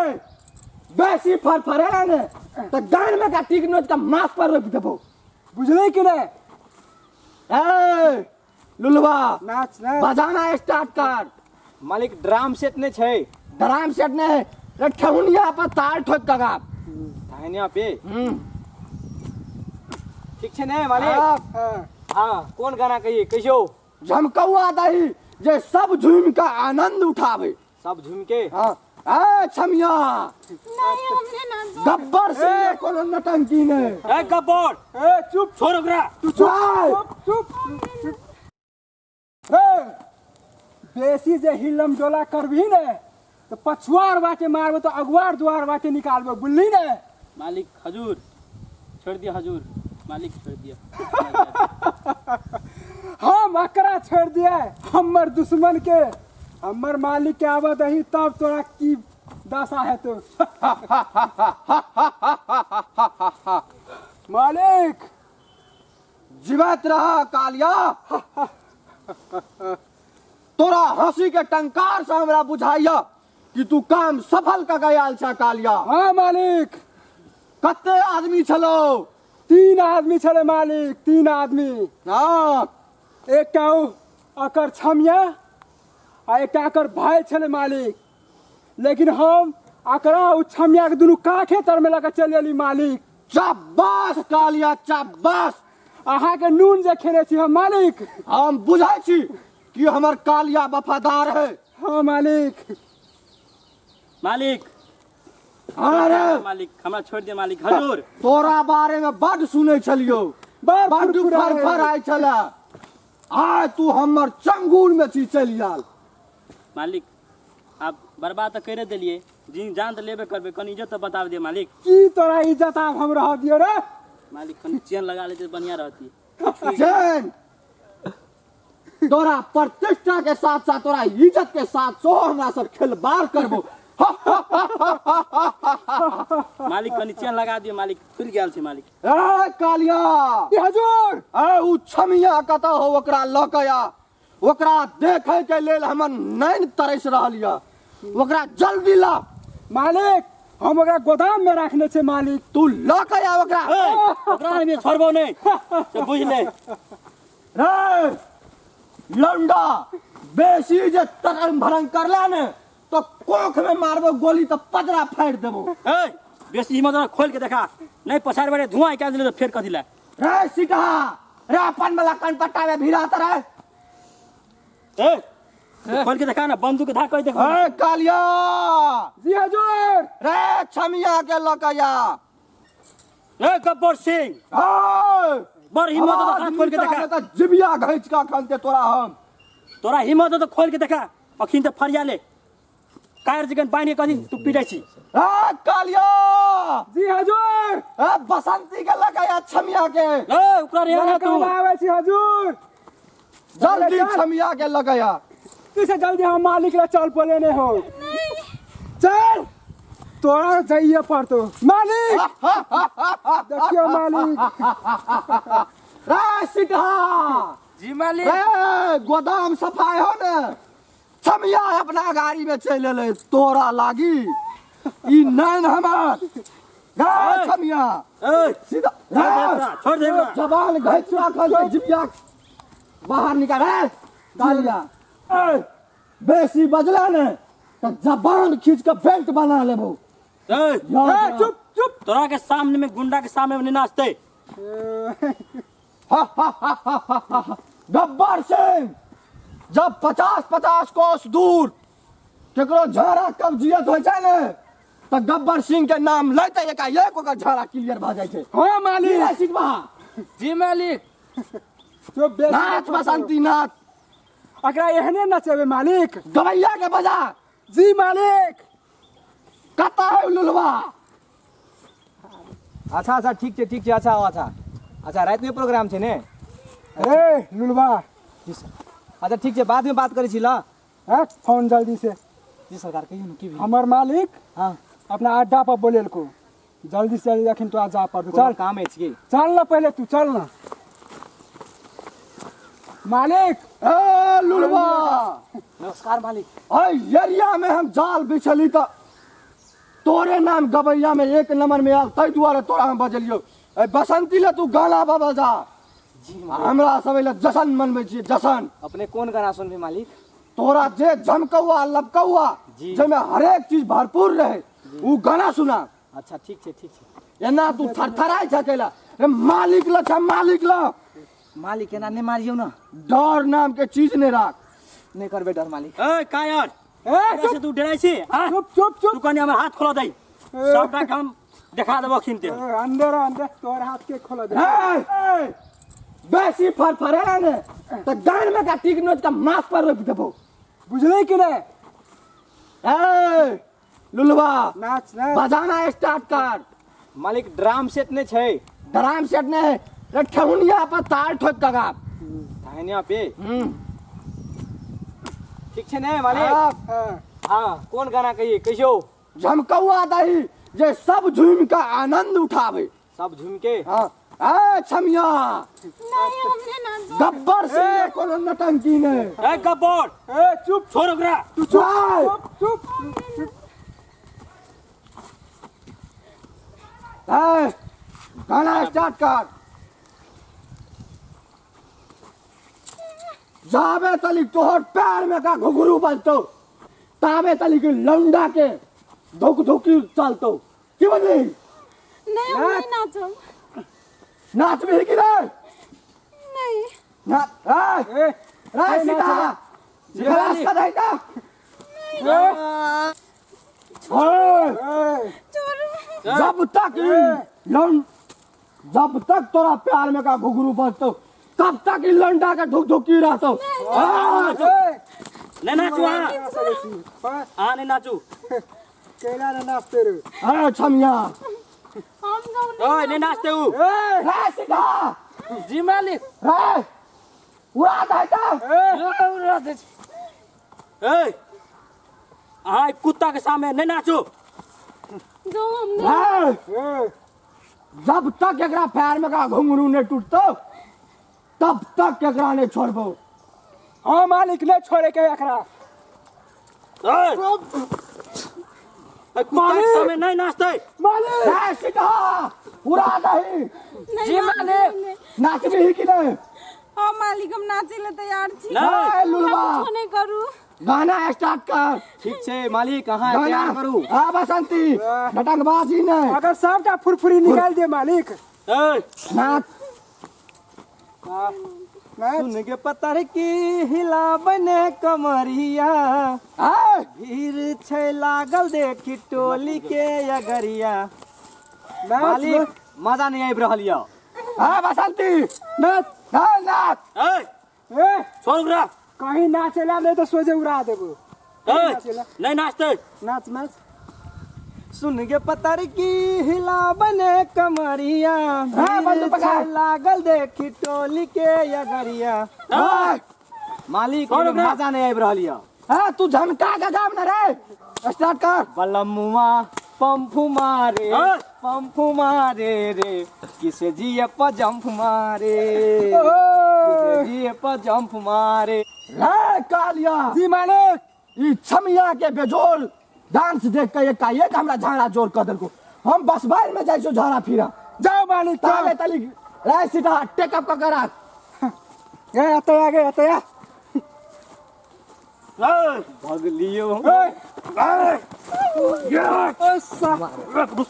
ए बेसी फरफरेला ने तऽ गान में का टीक नोच के माथ पर रोपि देबो। बुझलै कि नहि? ए लुलवा, नाच नाच, बजाना स्टार्ट कर। मालिक, ड्राम सेट नहि छै? ड्राम सेट नहि है रे, ठेहुनिया पर ताल ठोक के गाब। ठेहुनिया पे? हम्म। ठीक छै ने मालिक? हाँ। हाँ। हाँ, कोन गाना कहिए, कहियो। झमकौआ दही जे सब झूम के आनंद उठावे। सब झूम के? हाँ। ए छमिया। नहीं, हमने ना। गब्बर सिंह के कोनो नटंकी ने। ए गब्बर। ए चुप। छोड़ ओकरा। तू चुप चुप चुप। ए बेसी जे हिलम डोला करबही ने तो पछुआर बाटे मारबो तो अगुआर दुआर बाटे निकालबो, बुझली ने? मालिक, हजूर छोड़ दिया, हजूर मालिक छोड़ दिया। हम अकरा छोड़ दिया हमर दुश्मन के? हमर मालिक के आवा दही तब तोरा की दशा है तो। मालिक। जीवत रहा कालिया, तोरा हंसी के टंकार से हमरा बुझाइया कि तू काम सफल क के आयल छ कालिया। हाँ मालिक। कते आदमी छलो? 3 आदमी छले मालिक, 3 आदमी। हाँ। एकटा ओ अकर छमिया आ एकटा अकर भाई छले मालिक, लेकिन हम अकरा ओ छमिया के दुनू काखे तर में लऽ के चलि एली मालिक। चाबास कालिया, चाबास। अहाँ के नून जे खेने छी हम मालिक। हम बुझै छी कि हमर कालिया वफादार है। हाँ मालिक। मालिक। अरे मालिक, हमरा छोड़ दे मालिक, हजूर। तोरा बारे में बड सुनै छलियो, बड़ बड फुरफुराइ। फरफराइ छले, आइ तू हमर चंगुर में छी चलि आयल। मालिक, आप बर्बाद तऽ करि देलिए, जी जान तऽ लेबे करबै, कनि इज्जत तऽ बता दिअ मालिक। की तोरा इज्जत आब हम रह दियो रे? मालिक, कनि चेन लगा लेते तऽ बढ़िया रहती। चैन तोरा प्रतिष्ठा के साथ साथ तोरा इज्जत के साथ सो हमरा सब खिलवाड़ करबो। मालिक, कनि चेन लगा दियौ मालिक, खुलि गेल छै मालिक। ए कालिया। जी हजूर। ए उ छमिया कतऽ हो, ओकरा लऽ के आ, ओकरा देखे के लेल हमर नैन तरस रहल यऽ, ओकरा जल्दी ला। मालिक, हम ओकरा गोदाम में राखने छै मालिक। तू लऽ के आ ओकरा। ए, ओकरा हम छोड़बो नहि, से बुझि ले। रे लौंडा, बेसी जे तरंग भरंग करला ने तो कोख में मारबो गोली तो पजरा फाड़ि देबो। ए बेसी हिम्मत ना, खोल के देखा, नहीं पछाड़ बड़े धुआं निकाल दिले तो फेर कथी ला। रे सीधा रे अपन वाला कनपट्टा में भिड़ा तर। ए खोल के देखा ना, बंदूक के धाक कर देखा। ए कालिया। जी हजूर। रे छमिया के लकया। ए गब्बर सिंह। ए बड़ हिम्मत हो तो हाथ खोल के देखा। तो जिबिया घैच का खनते तोरा हम। तोरा हिम्मत हो तो खोल के देखा, अखिन तो फरिया ले कार चिकन पानी कथी तू पीटै छी। ए कालिया। जी हजूर। ए बसंती के लकया छमिया के। ए ओकरा रे ना तू। आवे छी हजूर। जल्दी चल। छमिया के लकया। तू से जल्दी हम मालिक ला चल पले ने हो। चल तोरा जाइए पड़तो मालिक। देखियो मालिक। रे सीधा। जी मालिक। रे गोदाम सफाई हो ने, छमिया अपना गाड़ी में चलि एलै, तोरा लागी ई नैन हमर। रे छमिया। ए सीधा। छोड़ दे ओकरा, छोड़ दे ओकरा। जबान घैच राखल छै, जिबिया बाहर निकाल। रे कालिया। ए बेसी बजला ने तऽ जबान खींच के बेल्ट बना लेबो। ए, याद ए, चुप चुप। तोरा के सामने में गुंडा के सामने में नहीं नाचते। गब्बर सिंह जब 50-50 कोस दूर केकरो झाड़ा कब्जियत होइ छै ने तऽ गब्बर सिंह के नाम लैते एकाएक ओकर झाड़ा क्लियर भऽ जाइ छै। हाँ मालिक। की रे सिखबा? जी मालिक। चुप बेसी नाच बसंती नाच। अकरा एहने नचेबे मालिक। गवैया के बजा। जी मालिक। कतऽ है लुलवा? अच्छा अच्छा ठीक छै, ठीक छै, अच्छा अच्छा अच्छा राति में प्रोग्राम छै ने? ए लुलवा। जी सर। अच्छा ठीक छै, बाद में बात करै छी ल। हाँ, फोन जल्दी से। जी सरकार, कहियौ ने की भेल? हमर मालिक हाँ। अपना अड्डा पर बोलेलको, जल्दी से जल्दी अखन तो जा पड़तो। कोनो चल। काम अछि की? चल ना पहले तू चल ना। मालिक। ए लुलवा। नमस्कार मालिक। अय एरिया में हम जाल बिछली त तोरे नाम गबैया में एक नंबर में आयल, ताहि दुआरे तोरा हम बजलियौ। ए बसंती ले तू गाना बजा जा। जी मालिक। हमरा सब ले जशन मनबै छियै, जशन। अपने कोन गाना सुनबे मालिक? तोरा जे झमकौआ लपकौआ जी। जाहिमे हरेक चीज भरपूर रहे उ गाना सुना। अच्छा ठीक छै, ठीक छै। एना तू थरथराइ छ कैला रे? मालिक ल छ, मालिक ल। मालिक एना नहि मारियौ ने। डर नाम के चीज नहि राख। नहि करबै डर मालिक। ए कायर, ए से तू डराइ छी? हाँ? चुप चुप चुप। तू कनी हमर हाथ खोला दई, सबटा काम देखा देबो अखिन ते। अंदर अंदर तोहर हाथ के खोला दे। ए, बेसी फरफरे ने तऽ गान में का टिक नोच का माथ पर रोपि देबो, बुझलै कि नहि? ए लुलवा, नाच नाच, बजाना स्टार्ट कर। मालिक ड्राम सेट नहि छै? ड्राम सेट नहि है रे, ठेहुनिया पर तार ठोक के गा। ठेहुनिया पे? ठीक छै ने मालिक? हाँ। हाँ, कोन गाना कहिए, कहियौ। झमकौआ दही जे सब झूम के आनंद उठावे। सब झूम के? हाँ। ए छमिया। नहीं, हमने नाचो। गब्बर सिंह के कोनो नटंकी नहीं। ए गब्बर, ए चुप, छोड़ ओकरा। तू चुप चुप चुप। ए गाना स्टार्ट कर। जाबे तलिक तोहर पैर में का घुघरू बजतो ताबे तलिक लौंडा के धुक धुकी चलतो, की बुझली? नहीं, हम नहीं नाचो। नाचबी कि नहीं? नहीं। ना ए ए रे सीता खलास कर दे का। ए छोड़ो। जब तक लौंड जब तक तोरा प्यार में का घुघरू बजतो तब तक ई लौंडा के धुक धुकी रहतो। नहीं नाचू। हाँ हाँ, नहीं नाचू। केला ने नाचते रे। अरे छमिया, हम गाँव ओए नहीं नाचते ऊ। ए रे सीधा। जी मालिक। रे उड़ा दे ता। उड़ा दे। ए अहाँ कुत्ता के सामने नहीं नाचू। जो हम नहीं। रे जब तक एकरा पैर में का घुंघरू नहीं टूटतो तब तक एकरा नहीं छोड़बो। हाँ मालिक, नहीं छोड़े के एकरा। कुत्ता के सामने नहीं नाचते। मालिक। रे सीधा उड़ा दही। जी मालिक। नाचबी कि नहीं? हाँ मालिक, हम नाचे ले तैयार छी। नहीं। ए लुलवा, कुछो नहीं करू। गाना स्टार्ट कर। ठीक छै मालिक, अहाँ गाना तैयार करू। हाँ बसंती, नटंगबाजी नहीं। अगर सबटा फुरफुरी निकाल दे मालिक। ए नाच। सुन के पत्थर की हिला बने कमरिया, ए भीड़ छै लागल देखी टोली के अगरिया। मालिक मजा नहीं आबि रहल यऽ। हाँ बसंती, नाच नाच नाच। ए ए छोड़ ओकरा। कहीं नाचेला नहीं तो सोझे उड़ा देबो। ए नहीं नाचते। नाच नाच। सुन के पत्थर की हिला बने कमरिया, हाँ, बंदूक भीड़ पकड़। छै लागल देखी टोली के अगरिया। ए मालिक छोड़ ओकरा। मजा नहीं आबि रहल यऽ। हाँ तू झमका के गाम ना रे, स्टार्ट कर। बलमुआ पंफू मारे, हाँ। पंफू मारे रे, किसे जिए पर जंप मारे, किसे जिए पर जंप मारे। रे कालिया। जी मालिक। ई छमिया के बेजोड़ डांस देख के एकाएक हमरा झाड़ा जोर कर देलको। हम बस बाहर में जाइ छो झाड़ा फिरा। जाओ मालिक जाओ। ताबे तली रे सीधा टेकअप क करा। ए अतया आ गए अतया। भगलियो। ए ओ सा। रुक, रुक,